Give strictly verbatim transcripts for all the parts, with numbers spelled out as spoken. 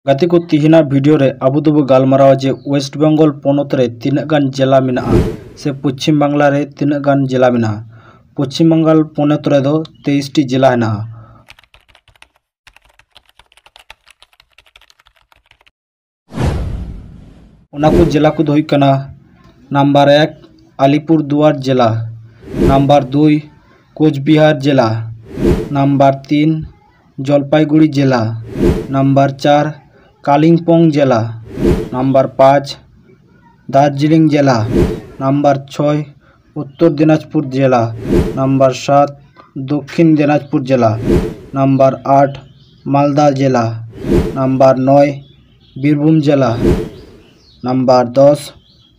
ᱜᱟᱛᱮ ᱠᱚ, ᱛᱤᱦᱤᱧᱟᱜ ᱵᱷᱤᱰᱤᱭᱳ ᱨᱮ ᱟᱵᱚ ᱫᱚᱵᱚ ᱜᱟᱞᱢᱟᱨᱟᱣᱟ ᱡᱮ ᱳᱭᱮᱥᱴ ᱵᱮᱝᱜᱚᱞ ᱯᱚᱱᱚᱛ ᱨᱮ ᱛᱤᱱᱟᱹᱜ ᱜᱟᱱ ᱡᱮᱞᱟ ᱢᱮᱱᱟᱜᱼᱟ ᱥᱮ ᱯᱚᱪᱷᱤᱢ ᱵᱟᱝᱞᱟ ᱨᱮ ᱛᱤᱱᱟᱹᱜ ᱜᱟᱱ ᱡᱮᱞᱟ ᱢᱮᱱᱟᱜᱼᱟ᱾ ᱯᱚᱪᱷᱤᱢ ᱵᱟᱝᱜᱟᱞ ᱯᱚᱱᱚᱛ ᱨᱮᱫᱚ ᱛᱮᱭᱤᱥ ᱴᱤ ᱡᱮᱞᱟ ᱦᱮᱱᱟᱜᱼᱟ᱾ ᱚᱱᱟ ᱠᱚ ᱡᱮᱞᱟ ᱠᱚᱫᱚ ᱦᱩᱭᱩᱜ ᱠᱟᱱᱟ, ᱱᱟᱢᱵᱟᱨ ᱮᱠ, ᱟᱞᱤᱯᱩᱨ ᱫᱩᱣᱟᱨ ᱡᱮᱞᱟ, ᱱᱟᱢᱵᱟᱨ ᱫᱩᱭ, ᱠᱳᱪᱵᱤᱦᱟᱨ ᱡᱮᱞᱟ, ᱱᱟᱢᱵᱟᱨ ᱛᱤᱱ, ᱡᱚᱞᱯᱟᱭᱜᱩᱲᱤ ᱡᱮᱞᱟ, ᱱᱟᱢᱵᱟᱨ ᱪᱟᱨ, ᱠᱟᱞᱤᱢᱯᱚᱝ ᱡᱮᱞᱟ, ᱱᱟᱢᱵᱟᱨ ᱯᱟᱸᱪ, ᱫᱟᱨᱡᱤᱞᱤᱝ ᱡᱮᱞᱟ, ᱱᱟᱢᱵᱟᱨ ᱪᱷᱚᱭ, ᱩᱛᱛᱚᱨ ᱫᱤᱱᱟᱡᱽᱯᱩᱨ ᱡᱮᱞᱟ, ᱱᱟᱢᱵᱟᱨ ᱥᱟᱛ, ᱫᱚᱠᱠᱷᱤᱱ ᱫᱤᱱᱟᱡᱽᱯᱩᱨ ᱡᱮᱞᱟ, ᱱᱟᱢᱵᱟᱨ ᱟᱴ, ᱢᱟᱞᱫᱟ ᱡᱮᱞᱟ, ᱱᱟᱢᱵᱟᱨ ᱱᱚᱭ, ᱵᱤᱨᱵᱷᱩᱢ ᱡᱮᱞᱟ, ᱱᱟᱢᱵᱟᱨ ᱫᱚᱥ,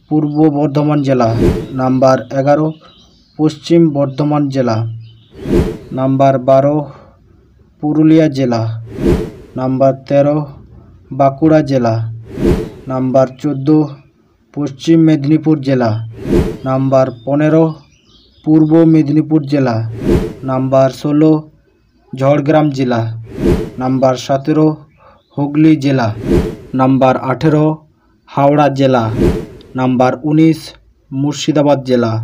ᱯᱩᱨᱵᱚ ᱵᱚᱨᱫᱷᱚᱢᱟᱱ ᱡᱮᱞᱟ, ᱱᱟᱢᱵᱟᱨ ᱮᱜᱟᱨᱚ, ᱯᱚᱥᱪᱤᱢ ᱵᱚᱨᱫᱷᱚᱢᱟᱱ ᱡᱮᱞᱟ, ᱱᱟᱢᱵᱟᱨ ᱵᱟᱨᱚ, ᱯᱩᱨᱩᱞᱤᱭᱟ ᱡᱮᱞᱟ, ᱱᱟᱢᱵᱟᱨ ᱛᱮᱨᱚ, ᱵᱟᱸᱠᱩᱲᱟ ᱡᱮᱞᱟ, ᱱᱟᱢᱵᱟᱨ ᱪᱳᱫᱫᱳ, ᱯᱚᱥᱪᱤᱢ ᱢᱮᱫᱽᱱᱤᱯᱩᱨ ᱡᱮᱞᱟ, ᱱᱟᱢᱵᱟᱨ ᱯᱚᱱᱮᱨᱚ, ᱯᱩᱨᱵᱚ ᱢᱮᱫᱽᱱᱤᱯᱩᱨ ᱡᱮᱞᱟ, ᱱᱟᱢᱵᱟᱨ ᱥᱳᱞᱳ, ᱡᱷᱟᱲᱜᱨᱟᱢ ᱡᱮᱞᱟ, ᱱᱟᱢᱵᱟᱨ ᱥᱟᱛᱮᱨᱚ, ᱦᱩᱜᱽᱞᱤ ᱡᱮᱞᱟ, ᱱᱟᱢᱵᱟᱨ ᱟᱴᱷᱮᱨᱚ, ᱦᱟᱣᱲᱟ ᱡᱮᱞᱟ, ᱱᱟᱢᱵᱟᱨ ᱩᱱᱤᱥ, ᱢᱩᱨᱥᱤᱫᱟᱵᱟᱫᱽ ᱡᱮᱞᱟ,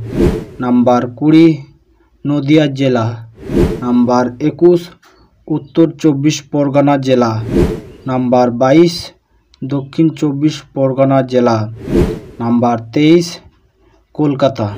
ᱱᱟᱢᱵᱟᱨ ᱠᱩᱲᱤ, ᱱᱚᱫᱤᱭᱟ ᱡᱮᱞᱟ, ᱱᱟᱢᱵᱟᱨ ᱮᱠᱩᱥ, ᱩᱛᱛᱚᱨ ᱪᱚᱵᱵᱤᱥ ᱯᱚᱨᱜᱟᱱᱟ ᱡᱮᱞᱟ, ᱱᱟᱢᱵᱟᱨ ᱵᱟᱭᱤᱥ, ᱫᱚᱠᱠᱷᱤᱱ ᱪᱚᱵᱵᱤᱥ ᱯᱚᱨᱜᱟᱱᱟ ᱡᱮᱞᱟ, ᱱᱟᱢᱵᱟᱨ ᱛᱮᱭᱤᱥ, ᱠᱳᱞᱠᱟᱛᱟ᱾